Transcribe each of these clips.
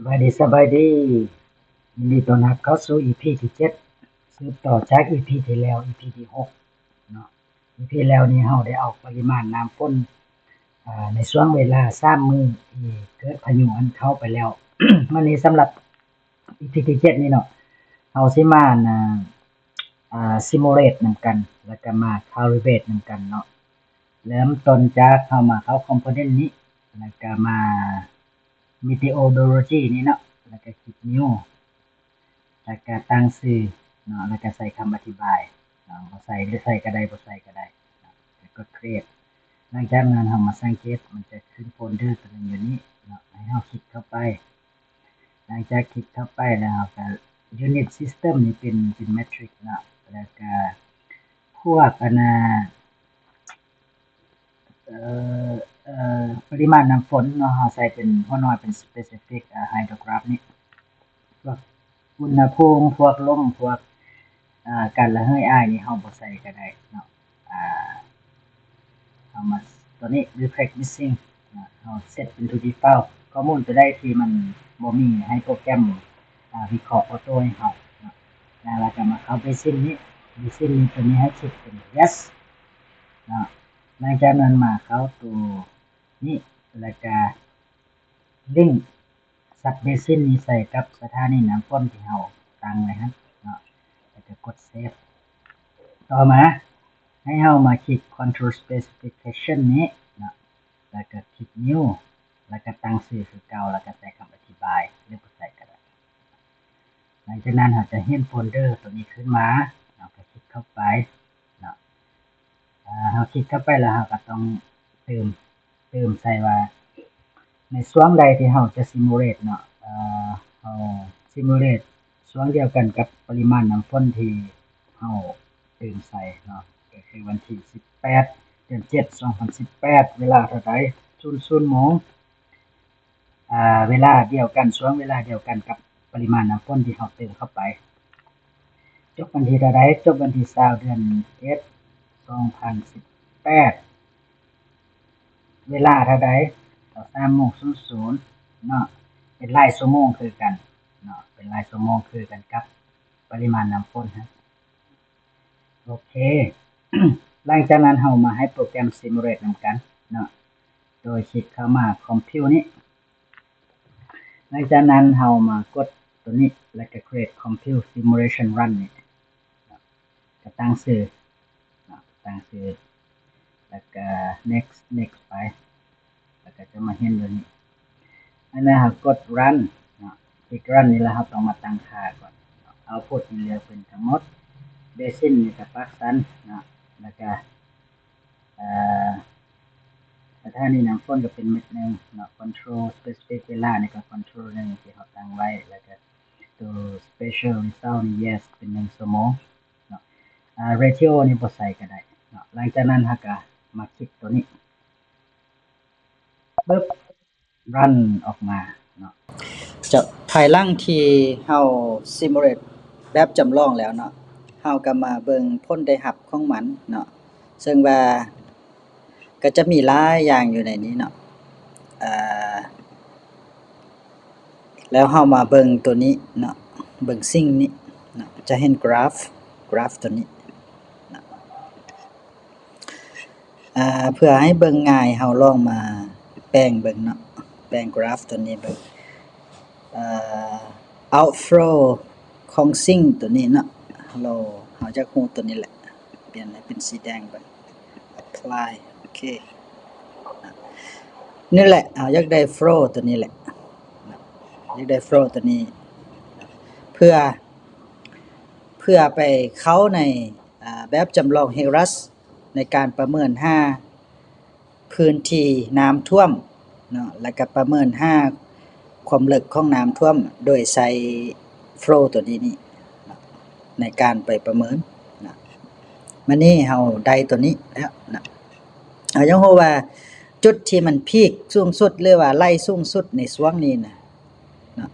ສະບາຍດີ, ສະບາຍດີ. ຍິນດີຕ້ອນຮັບເຂົ້າສູ່ ອີພີ ທີເຈັດ ສືບຕໍ່ຈາກ ອີພີ ທີ່ແລ້ວ ອີພີ ທີຫົກເນາະ. ອີພີ ແລ້ວນີ້ເຮົາໄດ້ເອົາປະລິມານນ້ຳຝົນ ອາ ໃນຊ່ວງເວລາສາມມື້ທີ່ເກີດພາຍຸຫັ້ນເຂົ້າໄປແລ້ວ. ມື້ນີ້ສຳລັບ ອີພີ ທີເຈັດນີ້ເນາະ ເຮົາຊິມາ ອັນ ອາ simulate ນຳກັນ ແລ້ວກໍມາ calibrate ນຳກັນເນາະ. ເລີ່ມຕົ້ນຈາກເຮົາມາເຂົ້າ component ນີ້ ແລ້ວກໍມາ methodology ນີ້ເນາະ ແລ້ວກໍຄລິກ new ແລ້ວກໍຕັ້ງຊື່ເນາະ ແລ້ວກໍໃສ່ຄຳອະທິບາຍເນາະ. ບໍ່ໃສ່ ຫຼືໃສ່ກໍໄດ້ ບໍ່ໃສ່ກໍໄດ້ເນາະ. ແລ້ວກົດ create. ຫຼັງຈາກນັ້ນເຮົາມາສັງເກດ ມັນຈະຂຶ້ນໂຟນເດີຕົວໜຶ່ງຢູ່ນີ້ເນາະ ໃຫ້ເຮົາຄລິກເຂົ້າໄປ. ຫຼັງຈາກຄລິກເຂົ້າໄປແລ້ວ ເຮົາກໍ unit system ນີ້ເປັນ ເປັນ metric ເນາະ ແລ້ວກໍພວກ ອັນນ່າ ເອີ ເອີ ປະລິມານນ້ຳຝົນເນາະ ເຮົາໃສ່ເປັນ ຫົວໜ່ວຍເປັນ specific ອາ hydrograph ນີ້ ພວກອຸນຫະພູມ ພວກລົມ ພວກ ອາ ການລະເຫີຍອາຍນີ້ເຮົາບໍ່ໃສ່ກໍໄດ້ເນາະ. ອາ ເຮົາມາຕົວນີ້ reflect missing ເນາະ ເຮົາເຊັດເປັນ to default. ຂໍ້ມູນຕົວໃດທີ່ມັນບໍ່ມີ ໃຫ້ໂປຣແກຣມ ອາ ວິເຄາະອໍໂຕ້ໃຫ້ເຮົາເນາະ. ແລ້ວເຮົາກໍມາເຂົ້າ basin ນີ້ basin ນີ້ ຕົວນີ້ໃຫ້ເຊັດເປັນ yes ເນາະ. ຫຼັງຈາກນັ້ນມາເຂົ້າຕົວນີ້ ແລ້ວກໍ link sub basin ນີ້ໃສ່ກັບສະຖານີນ້ຳຝົນທີ່ເຮົາຕັ້ງໄວ້ຫັ້ນເນາະ ແລ້ວກໍກົດ save. ຕໍ່ມາໃຫ້ເຮົາມາຄລິກ control specification ນີ້ເນາະ ແລ້ວກໍຄລິກ new ແລ້ວກໍຕັ້ງຊື່ຄືເກົ່າ ແລ້ວກໍໃສ່ຄຳອະທິບາຍ ຫຼືບໍ່ໃສ່ກໍໄດ້. ຫຼັງຈາກນັ້ນເຮົາຈະເຫັນໂຟນເດີຕົວນີ້ຂຶ້ນມາເນາະ ເຮົາກໍຄລິກເຂົ້າໄປເນາະ. ເຮົາຄລິກເຂົ້າໄປແລ້ວເຮົາກໍຕ້ອງເຕີມ ເຕີມໃສ່ວ່າໃນຊ່ວງໃດທີ່ເຮົາຈະ simulate ເນາະ ເຮົາ simulate ຊ່ວງດຽວກັນກັບປະລິມານນ້ຳຝົນທີ່ເຮົາເຕີມໃສ່ເນາະ ກໍຄືວັນທີສິບແປດ ເດືອນເຈັດ ສອງພັນສິບແປດ ເວລາເທົ່າໃດ ສູນສູນໂມງ ເວລາດຽວກັນ ຊ່ວງເວລາດຽວກັນກັບປະລິມານນ້ຳຝົນທີ່ເຮົາເຕີມເຂົ້າໄປ. ຈົບວັນທີເທົ່າໃດ? ຈົບວັນທີຊາວ ເດືອນເຈັດ ສອງພັນສິບແປດ ເວລາເທົ່າໃດ? ຊາວສາມໂມງສູນສູນເນາະ ເປັນລາຍຊົ່ວໂມງຄືກັນເນາະ ເປັນລາຍຊົ່ວໂມງຄືກັນກັບປະລິມານນ້ຳຝົນຫັ້ນ. ໂອເຄ ຫຼັງຈາກນັ້ນເຮົາມາໃຫ້ໂປຣແກຣມ simulate ນຳກັນເນາະ ໂດຍຄລິກເຂົ້າມາ compute ນີ້. ຫຼັງຈາກນັ້ນເຮົາມາກົດຕົວນີ້ ແລ້ວກໍ create compute simulation run ນີ້ ກໍຕັ້ງຊື່ເນາະ ຕັ້ງຊື່ ແລ້ວກໍ next next ໄປ ແລ້ວກໍຈະມາເຫັນຕົວນີ້. ອັນນັ້ນເຮົາກົດ run ເນາະ ຄລິກ run ນີ້ແລ້ວເຮົາຕ້ອງມາຕັ້ງຄ່າກ່ອນເນາະ. output ນີ້ເລືອກເປັນທັງໝົດ basin ນີ້ກໍປາກຊັນເນາະ ແລ້ວກໍ ເອີ ສະຖານີນ້ຳຝົນກໍເປັນເມັດໜຶ່ງເນາະ control specific ເວລານີ້ກໍ control ໜຶ່ງທີ່ເຮົາຕັ້ງໄວ້ ແລ້ວກໍຕົວ spatial result ນີ້ yes ເປັນໜຶ່ງຊົ່ວໂມງເນາະ. ອາ ratio ນີ້ບໍ່ໃສ່ກໍໄດ້ເນາະ. ຫຼັງຈາກນັ້ນເຮົາກໍມາຄລິກຕົວນີ້ ປຶບ run ອອກມາເນາະ. ຈາກ ພາຍຫຼັງທີ່ເຮົາ simulate ແບບຈຳລອງແລ້ວເນາະ ເຮົາກໍມາເບິ່ງຜົນໄດ້ຮັບຂອງມັນເນາະ ເຊິ່ງວ່າກໍຈະມີຫຼາຍຢ່າງຢູ່ໃນນີ້ເນາະ. ເອີ ແລ້ວເຮົາມາເບິ່ງຕົວນີ້ເນາະ ເບິ່ງ sync ນີ້ເນາະ ຈະເຫັນ graph graph ຕົວນີ້ເນາະ. ອາ ເພື່ອໃຫ້ເບິ່ງງ່າຍ ເຮົາລອງມາແປງເບິ່ງເນາະ ແປງ graph ຕົວນີ້ເບິ່ງ. ເອີ outflow ຂອງ sync ຕົວນີ້ເນາະ ເຮົາ ເຮົາຢາກຮູ້ຕົວນີ້ແຫຼະ ປ່ຽນໃຫ້ເປັນສີແດງເບິ່ງ apply ໂອເຄ. ນີ້ແຫຼະ ເຮົາຢາກໄດ້ flow ຕົວນີ້ແຫຼະ ຢາກໄດ້ flow ຕົວນີ້ ເພື່ອ ເພື່ອໄປເຂົ້າໃນ ອາ ແບບຈຳລອງ Hellas ໃນການປະເມີນຫາພື້ນທີ່ນ້ຳຖ້ວມເນາະ ແລ້ວກໍປະເມີນຫາຄວາມເລິກຂອງນ້ຳຖ້ວມ ໂດຍໃຊ້ flow ຕົວນີ້ນີ້ເນາະ ໃນການໄປປະເມີນເນາະ. ມື້ນີ້ເຮົາໄດ້ຕົວນີ້ແລ້ວເນາະ ເຮົາຢາກຮູ້ວ່າຈຸດທີ່ມັນ peak ສູງສຸດ ຫຼືວ່າໄຫຼສູງສຸດໃນຊ່ວງນີ້ນະ ເນາະ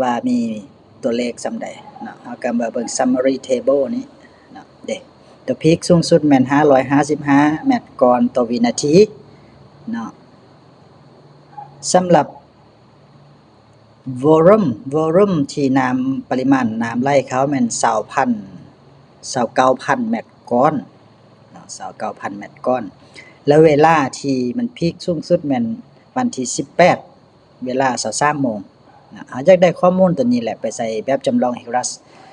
ວ່າມີຕົວເລກສ່ຳໃດເນາະ. ເຮົາກໍມາເບິ່ງ summary table ນີ້ເນາະ ເດ້ ຕົວ peak ສູງສຸດແມ່ນຫ້າຮ້ອຍຫ້າສິບຫ້າແມັດກ້ອນຕໍ່ວິນາທີເນາະ. ສຳລັບ volume volume ທີ່ນ້ຳ ປະລິມານນ້ຳໄຫຼເຂົ້າແມ່ນຊາວພັນ ຊາວເກົ້າພັນແມັດກ້ອນເນາະ ຊາວເກົ້າພັນແມັດກ້ອນ ແລະເວລາທີ່ມັນພີກສູງສຸດແມ່ນວັນທີສິບແປດ ເວລາຊາວສາມໂມງເນາະ. ເຮົາຢາກໄດ້ຂໍ້ມູນໂຕນີ້ແຫຼະ ໄປໃສ່ແບບຈຳລອງ HERAS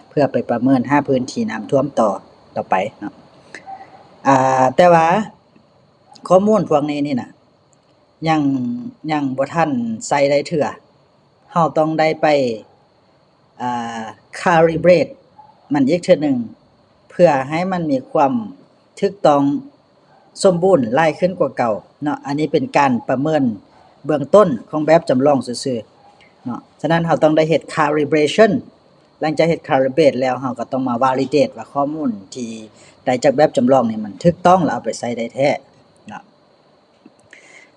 ເພື່ອໄປປະເມີນຫາພື້ນທີ່ນ້ຳຖ້ວມຕໍ່ ຕໍ່ໄປເນາະ. ອາ ແຕ່ວ່າຂໍ້ມູນພວກນີ້ນີ້ນະ ຍັງ ຍັງບໍ່ທັນໃຊ້ໄດ້ເທື່ອ. ເຮົາຕ້ອງໄດ້ໄປ ອາ calibrate ມັນອີກເທື່ອໜຶ່ງ ເພື່ອໃຫ້ມັນມີຄວາມຖືກຕ້ອງສົມບູນຫຼາຍຂຶ້ນກວ່າເກົ່າເນາະ. ອັນນີ້ເປັນການປະເມີນເບື້ອງຕົ້ນຂອງແບບຈຳລອງຊື່ໆເນາະ. ສະນັ້ນເຮົາຕ້ອງໄດ້ເຮັດ calibration. ຫຼັງຈາກເຮັດ calibrate ແລ້ວ ເຮົາກໍຕ້ອງມາ validate ວ່າຂໍ້ມູນທີ່ໄດ້ຈາກແບບຈຳລອງນີ້ມັນຖືກຕ້ອງ ແລະ ເອົາໄປໃຊ້ໄດ້ແທ້ເນາະ.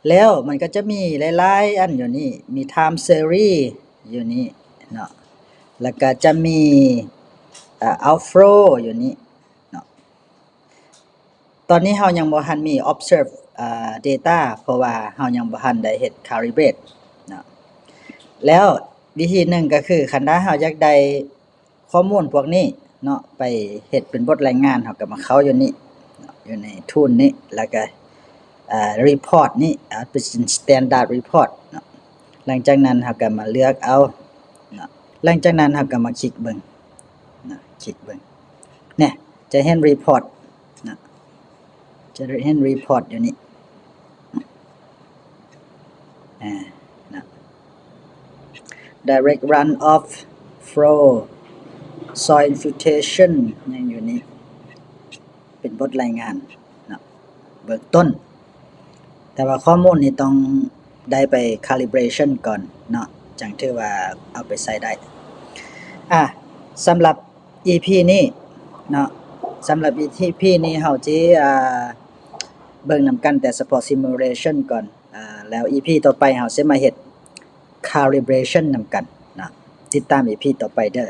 ແລ້ວມັນກໍຈະມີຫຼາຍໆອັນຢູ່ນີ້ ມີ time series ຢູ່ນີ້ເນາະ ແລ້ວກໍຈະມີ ອາ outflow ຢູ່ນີ້ເນາະ. ຕອນນີ້ເຮົາຍັງບໍ່ທັນມີ observe ອາ data ເພາະວ່າເຮົາຍັງບໍ່ທັນໄດ້ເຮັດ calibrate ເນາະ. ແລ້ວວິທີໜຶ່ງກໍຄື ຄັນຖ້າເຮົາຢາກໄດ້ ຂໍ້ມູນພວກນີ້ເນາະ ໄປເຮັດເປັນບົດລາຍງານ ເຮົາກໍມາເຂົ້າຢູ່ນີ້ເນາະ ຢູ່ໃນ tool ນີ້ ແລ້ວກໍ ອາ report ນີ້ ເອົາໄປເປັນ standard report ເນາະ. ຫຼັງຈາກນັ້ນເຮົາກໍມາເລືອກເອົາເນາະ. ຫຼັງຈາກນັ້ນເຮົາກໍມາຄລິກເບິ່ງເນາະ ຄລິກເບິ່ງ ແນ່ ຈະເຫັນ report ເນາະ. ຈະເຫັນ report ຢູ່ນີ້ ອາ ນະ direct runoff, flow, soil infiltration ຍັງຢູ່ນີ້ ເປັນບົດລາຍງານເນາະ ເບື້ອງຕົ້ນ. ແຕ່ວ່າຂໍ້ມູນນີ້ຕ້ອງໄດ້ໄປ calibration ກ່ອນເນາະ ຈັ່ງຖືວ່າເອົາໄປໃຊ້ໄດ້. ອາ ສຳລັບ ອີພີນີ້ເນາະ ສຳລັບ ອີພີນີ້ເຮົາຊິ ອາ ເບິ່ງນຳກັນແຕ່ສະເພາະ simulation ກ່ອນ ອາ ແລ້ວ ອີພີຕໍ່ໄປເຮົາຊິມາເຮັດ calibration ນຳກັນເນາະ. ຕິດຕາມ ອີພີຕໍ່ໄປເດີ້.